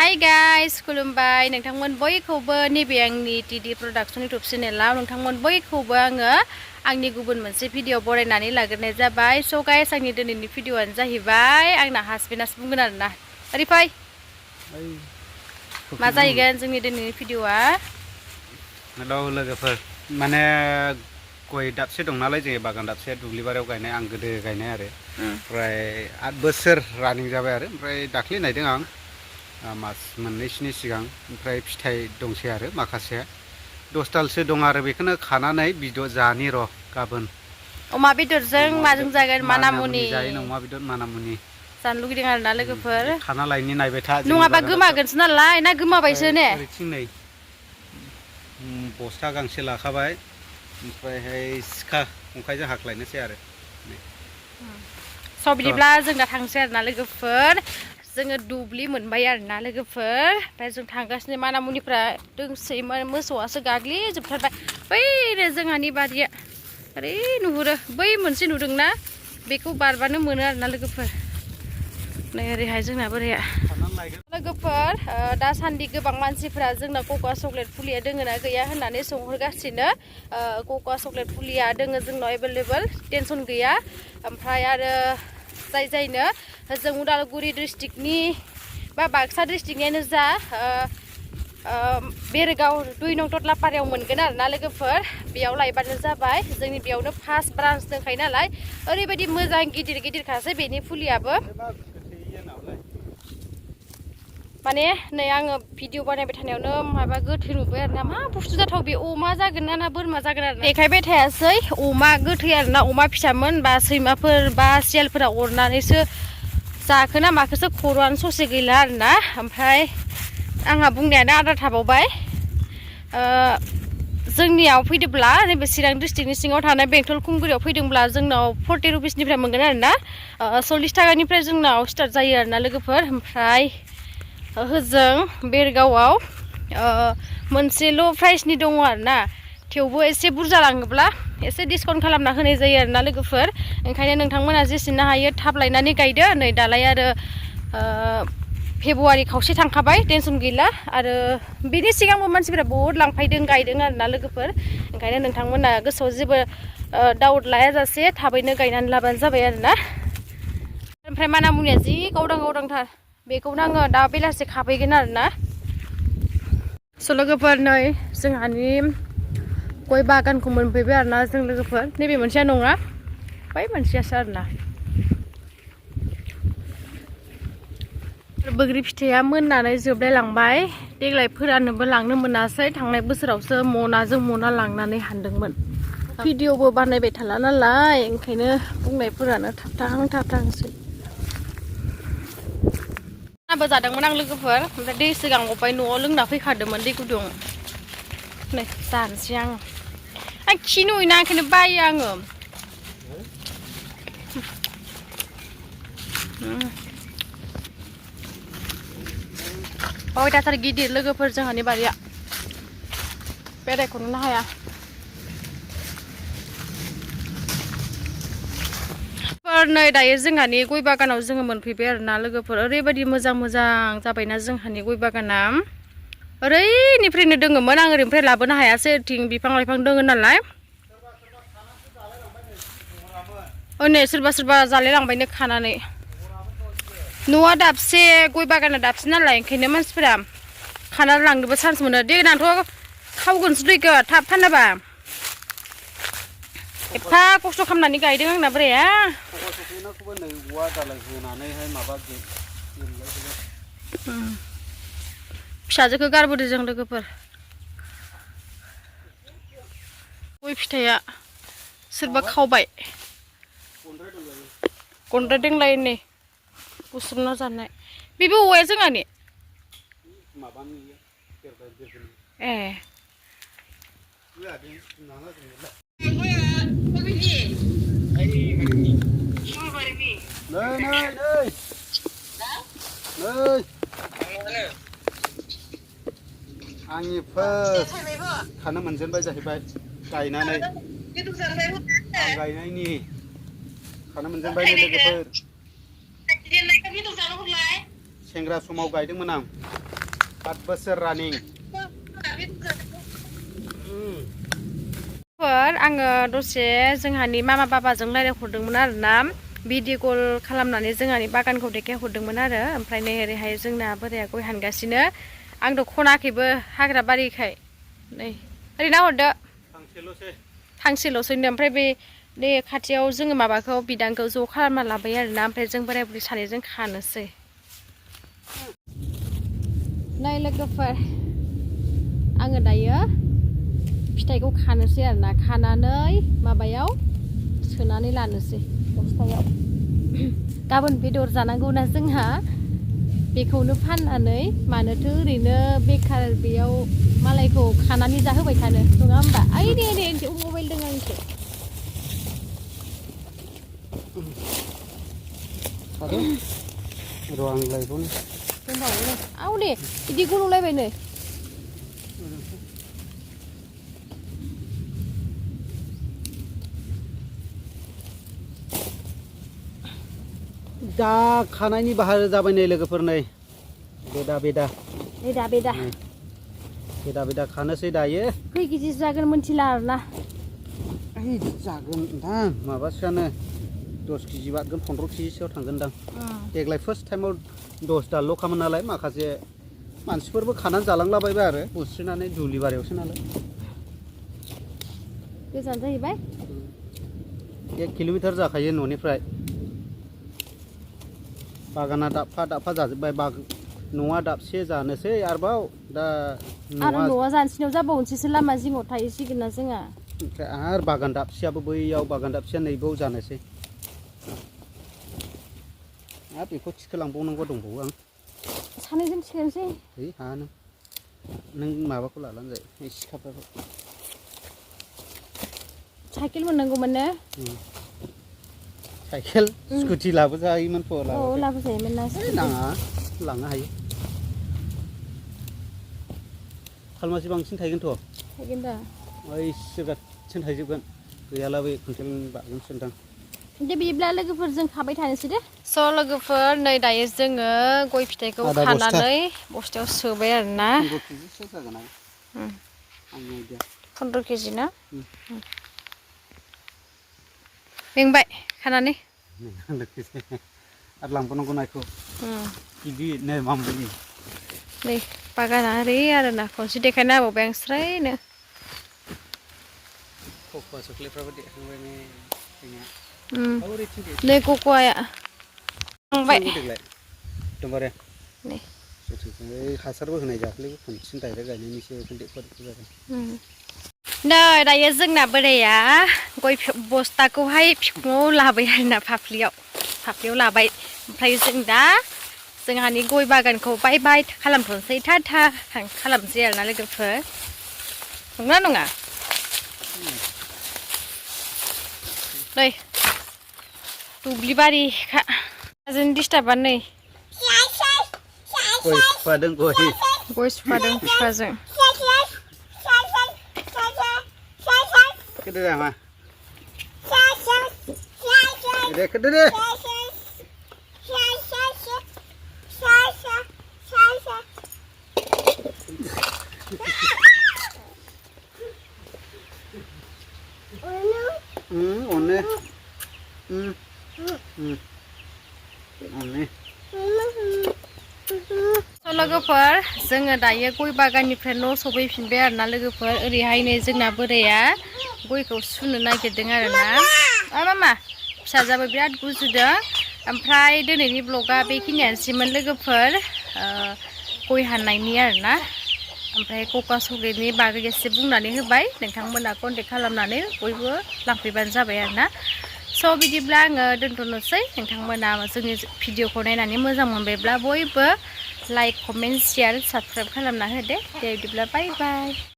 Hi guys खुलुमबाय नोंथांमोन बयखौबो नैबे आंनि टिडि प्रडाक्शन युट्युब चेनेलाव नोंथांमोन बयखौबो आङो आंनि गुबुन मोनसे भिडिअ बरायनानै लाग्रोनाय जाबाय। स' गाइस आंनि दिनैनि भिडिअआनो जाहैबाय आंना हासबेन्डआसो बुंगोन आरोना ओरै फै मा जाहैगोन जोंनि दिनैनि भिडिअआ। हेलौ लोगोफोर माने गय दाबसे दं नालाय जोंनि बागान दाबसे दुब्लिबारियाव गायनाय आं गोदो गायनाय आरो ओमफ्राय 8 बोसोर रानिं जाबाय आरो ओमफ्राय दाख्लै नायदों आं मास मोननैसोनि सिगां ओमफ्राय फिथाइ दंसै आरो माखासे 10 दालसो दं आरो बेखौनो खानानै भिडिअ जानि र' गाबोन अमा बेदरजों माजों जागोन मानामुनि जायो अमा बेदर मानामुनि जानो लुगैदों आरोना लोगोफोर खाना लायनि नायबाय था नङाबा गोमागोनसो नालाय ना गोमाबायसो ने ओरैथिं नै बस्था गांसे लाखाबाय ओमफ्रायहाय सिखा खंखाइजों हाख्लायनोसै आरो स' बिदिब्ला जों दा थांसै आरोना लोगोफोर जोङो दुब्लि मोनबाय आरोना लोगोफोर ओमफ्राय जों थांगासिनो मानामुनिफ्रा दोंसैमोन मोसौआसो गाग्लिजोबथारबाय बैनो जोंहानि बारिया ओरै नुहुरो बै मोनसे नुदोंना बेखौ बारबानो मोनो आरोना लोगोफोर नै ओरैहाय जोंना बोराया लोगोफोर दासान्दि गोबां मानसिफोरा जोंना कक'आ चक्लेट फुलिया दोङो ना गैया होननानै सोंहरगासिनो कक'आ चक्लेट फुलिया दोङो जोंनाव एभेलेबल टेनसन गैया ओमफ्राय आरो जायनो जों उदालगुरि डिस्ट्रिक्टनि बा बाक्सा डिस्ट्रिक्टनियानो जा बेरगाव 2 नं टटलापारायाव मोनगोन आरोना लोगोफोर बेयाव लायबानो जाबाय जोंनि बेयावनो फार्स्ट ब्रान्च दंखायो नालाय ओरैबायदि मोजां गिदिर गिदिरखासो बेनि फुलियाबो माने नै आङो भिडिअ बानायबाय थानायावनो माबा गोथै नुबाय आरोना मा बुस्थु जाथाव बे अमा जागोन ना बोरमा जागोन आरो देखायबाय थायासै अमा गोथै आरोना अमा फिसामोन बा सैमाफोर बा सियालफोरा अरनानैसो जाखोना माखोसो खर'आनो ससे गैला आरोना ओमफ्राय आंहा बुंनायानो आद्रा थाबावबाय जोंनियाव फैदोंब्ला नैबे चिरां डिस्ट्रिक्टनि सिङाव थानाय बेंटल खुंगुरियाव फैदोंब्ला जोंनाव 40 रुपिसनिफ्राय मोनगोन आरोना 40 थाखानिफ्राय जोंनाव स्टार्ट जायो आरोना लोगोफोर ओमफ्राय होजों बेरगावआव मोनसेल' प्राइसनि दङ आरोना थेवबो एसे बुरजा लाङोब्ला एसे डिसकाउन्ट खालामना होनाय जायो आरोना लोगोफोर ओंखायनो नोंथांमोना जेसेनो हायो थाब लायनानै गायदो नै दालाय आरो फेब्रुवारि खावसे थांखाबाय टेनसन गैला आरो बेनि सिगांबो मानसिफोरा बहुद लांफायदों गायदों आरोना लोगोफोर ओंखायनो नोंथांमोना गोसोआव जेबो डाउट लायाजासे थाबैनो गायनानै लाबानो जाबाय आरोना ओमफ्राय मानामुनिया जि गावदांथार बेखौनो आङो दा बेलासे खाफैगोन आरोना स' लोगोफोर नै जोंहानि गय बागानखौ मोनफैबाय आरोना जों लोगोफोर नैबे मोनसेया नङा बै मोनसेयासो आरोना बैग्रि फिथाइया मोननानै जोबलायलांबाय देग्लाय फोराननोबो लांनो मोनासै थांनाय बोसोरावसो मनाजों मना लांनानै हानदोंमोन भिडिअबो बानायबाय थाला नालाय ओंखायनो बुंनायफोरानो थाबथाहांसै नाबो जादोंमोन आं लोगोफोर ओमफ्राय दै सिगां गबाय न'आव लोंना फैखादोंमोन दै गुदुं नै जानोसै आं खि नुयोना ओंखायनो बायो आङो अयथासार गिदिर लोगोफोर जोंहानि बारिया बेरायख'नोनो हाया नै दायो जोंहानि गय बागानाव जोङो मोनफैबाय आरोना लोगोफोर ओरैबायदि मोजां जाबायना जोंहानि गय बागाना ओरैनिफ्रायनो दोङोमोन आं ओरैनिफ्राय लाबोनो हायासै ओरैथिं बिफां लाइफां दोङो नालाय नै सोरबा जालायलांबायनो खानानै न'आ दाबसे गय बागाना दाबसे नालाय ओंखायनो मानसिफोरा खानानै लांनोबो चान्स मोनो देनांथ' खावगोनसो दैखौ थाब फानाबा एफा खस्थ' खालामनानै गायदों आंना बोराया फिसाजोखौ गारबोदो जों लोगोफोर गय फिथाइया सोरबा खावबाय गन्द्राय दोंलाय नै बुस्रुमना जानाय बेबो औवाया जोंहानि ए आंनि फार्स्ट खानो मोनजेनबाय जाहैबाय गायनानै आं गायनायनि खानो मोनजेनबाय लोगोफोर सेंग्रा समाव गायदोंमोन आं 8 बोसोर रानिं आङो दसे जोंहानि मामा बाबाजों रायज्लायहरदोंमोन आरोना भिडिअ कल खालामनानै जोंहानि बागानखौ देखायहरदोंमोन आरो ओमफ्राय नै ओरैहाय जोंना बोराया गय हानगासिनो आंथ' खनाखैबो हाग्रा बारिखाय नै ओरै नाहरदो थांसेल'सैनो ओमफ्राय बे खाथियाव जोङो माबाखौ बिदांखौ ज' खालामना लाबाय आरोना ओमफ्राय जों बोराय बुरै सानैजों खानोसै नै लोगोफोर आङो दायो फिथाइखौ खानोसै आरोना खानानै माबायाव सोनानै लानोसै बस्थायाव गाबोन बेदर जानांगौना जोंहा बेखौनो फाननानै मानोथो ओरैनो बेखार बेयाव मालायखौ खानानै जाहोबाय थानो नङा होमबा ओइ दे मबाइल दङ आंसो र' आं लायबावनो दंबावो आव दे बिदि गल'लायबाय नै दा खानायनि बाहार जाबाय नै लोगोफोर नै बेदा खानोसै दायो खै केजि जागोन मोनथिला आरोना जागोन नोंथां माबासोआनो 10 केजि बादगोन 15 केजिसोआव थांगोनदां देग्लाय फार्स्ट टाइमाव 10 दालल' खामोन नालाय माखासे मानसिफोरबो खानानै जालांलाबायबाय आरो बुस्रिनानै दुब्लि बारियावसो नालाय गोजान जाहैबाय 1 किल'मिटार जाखायो न'निफ्राय बागाना दाबफा जाजोब्बाय न'आ दाबसे जानोसै आरोबाव दा न'आ जानसिनाव जाबावनोसैसो लामा जिङाव थाहैसिगोन ना जोंहा ओमफ्राय आरो बागान दाबसेयाबो बैयाव बागान दाबसेया नैबाव जानोसै आरो बेखौ थिखोलांबावनांगौ दंबावो आं सानैजों थिखोनोसै है हाया नों माबाखौ लाब्लानो जायो सिखाफोरखौ साइकेल मोननांगौमोन ने साइकेल स्कुटि लाबोजायोमोनथ' लाबोजायोमोन ना नाङा लांनो हायो खालमासि बांसिन थायगोनथ' थायगोन दा ओइसो गासिनो थायजोबगोन गैयाला बे कुइन्टेल बारगोनसो नोंथां दे बिदिब्ला लोगोफोर जों खाबाय थानोसै दे स' लोगोफोर नै दायो जोङो गय फिथाइखौ खानानै बस्थायाव सोबाय आरोना 15 केजिसो जागोन आरो आंनि आइडिया 15 केजि ना मेंबाय खानानै आरो लांबावनांगौ नायखौ बिदि नै मामुलि नै बागाना ओरै आरोना खनसे देखायना होबावबाय आं स्रायनो कक'आ चक्लेटफ्राबो देखांबाय नै नै कक'आया थांबाय देग्लाय एकदमबारे नै हासारबो होनाय जायाखैलै खनसेनो डाइरेक्ट गायनायनिसो जादों नै दायो जोंना बोराया गय बस्थाखौहाय बिखुङाव लाबाय आरोना फाफ्लियाव लाबाय ओमफ्राय जों दा जोंहानि गय बागानखौ बाय खालामथ'नोसै था खालामनोसै आरोना लोगोफोर नंगौना नङा नै दुब्लिबारिखा जों डिस्टार्बा नै गय सुफादों गय सुफादों बिफाजों kedua mah kedua onne लोगोफोर जोङो दायो गय बागाननिफ्राय न' सफैफिनबाय आरोना लोगोफोर ओरैहाय नै जोंना बोराया गयखौ सुनो नागिरदों आरोना मामा फिसाजाबो बिराद गुजुदों ओमफ्राय दिनैनि ब्लगा बेखिनियानोसैमोन लोगोफोर गय हाननायनि आरोना ओमफ्राय कका चक्लेटनि बागै एसे बुंनानै होबाय नोंथांमोना कन्टेक्ट खालामनानै बयबो लांफैबानो जाबाय आरोना स' बिदिब्ला आङो दोनथ'नोसै नोंथांमोना जोंनि भिडिअखौ नायनानै मोजां मोनबायब्ला बयबो लाइक कमेन्ट शेयार साबस्क्राइब खालामना होदो दे बिदिब्ला बाय बाय